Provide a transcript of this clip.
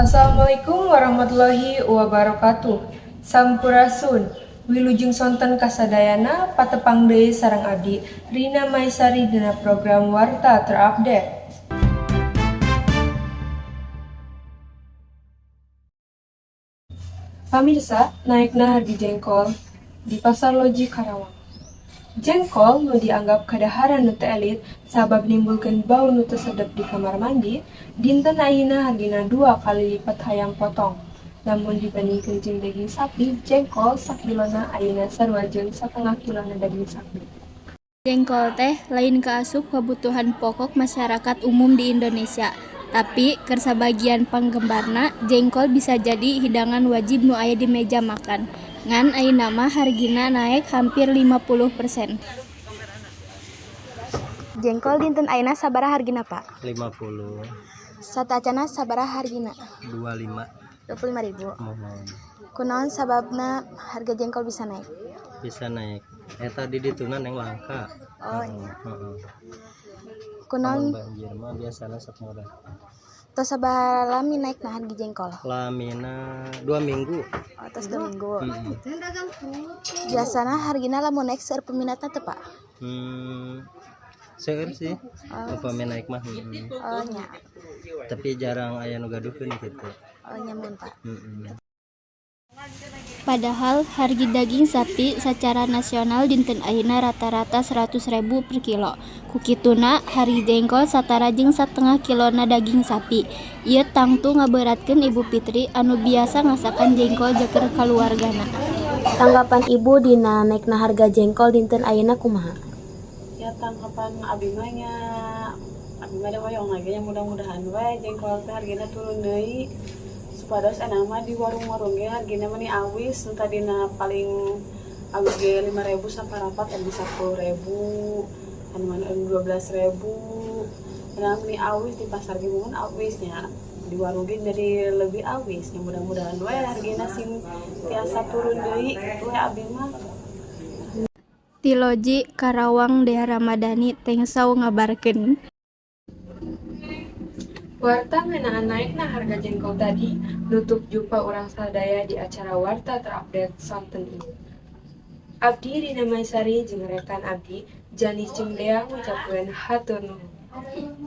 Assalamualaikum warahmatullahi wabarakatuh. Sampurasun. Wilujeng sonten kasadayana, patepang deui sareng abdi Rina Maisari dina program Warta Terupdate. Pamirsa, naekna harga jengkol di Pasar Loji Karawang. Jengkol nu dianggap kadaharan nu teu elit sabab nimbulkeun bau nu teu sedep di kamar mandi, dinten ayeuna hargana 2 kali lipat hayam potong. Lamun dibandingkeun jeung daging sapi, jengkol sakilona ayeuna sarua jeung satengah kilona daging sapi. Jengkol teh lain kaasup kabutuhan pokok masyarakat umum di Indonesia. Tapi keur sabagian panggemarna, jengkol bisa jadi hidangan wajib nu aya di meja makan. Ngan ayeuna mah hargina naek hampir 50%. Jengkol dinten ayeuna sabaraha hargina, Pak? 50. Sateuacanna sabaraha hargina? 25. 25.000. Muhun. Kunaon sababna harga jengkol bisa naik? Bisa naik eta di dituna yang langka. Oh, Heeh, iya. heeh. Kunaon Lamun banjir mah biasana sok murah. Tos sabaraha lami naekna harga jengkol? Lamina 2 minggu. Oh, tos 2 minggu. Heeh. Biasana hargina lamun naik seueur peminatna teu, Pak? Seueur sih. Oh. Upami naik mah. Oh nya. Tapi jarang aya nu gaduheun gitu. Oh nya, muhun, Pak. Heeh. Padahal harga daging sapi sacara nasional dinten ayeuna rata-rata 100.000 per kilo. Kukituna harga jengkol satara jeung satengah kilona daging sapi. Ieu tangtu ngaberatkeun Ibu Fitri anu biasa ngasakan jengkol jang kaluargana. Tanggapan Ibu dina naekna harga jengkol dinten ayeuna kumaha? Ya, tanggapan abi mah nya, abi mah da hoyong lagi nya, mudah-mudahan we jengkol teh hargana turun deui supados enak mah di warung-warung ge hargana mah awis. Nu tadina paling awis ge 5.000 saparapat, anu 10.000, anu mana anu 12.000, enak meni awis di pasar ge, mun awisnya di warung ge jadi lebih awis nya. Mudah-mudahan we hargana sing tiasa turun deui kitu we abi mah. Ti Loji, Karawang, Dea Ramadhani, Tengsaw ngabarkeun. Warta ngeunaan naekna harga jengkol tadi nutup jumpa urang sadaya di acara Warta Terupdate sonten ieu. Abdi Rina Maisari jeung rekan abdi Janis jeung Dea ngucapkeun hatur nuhun.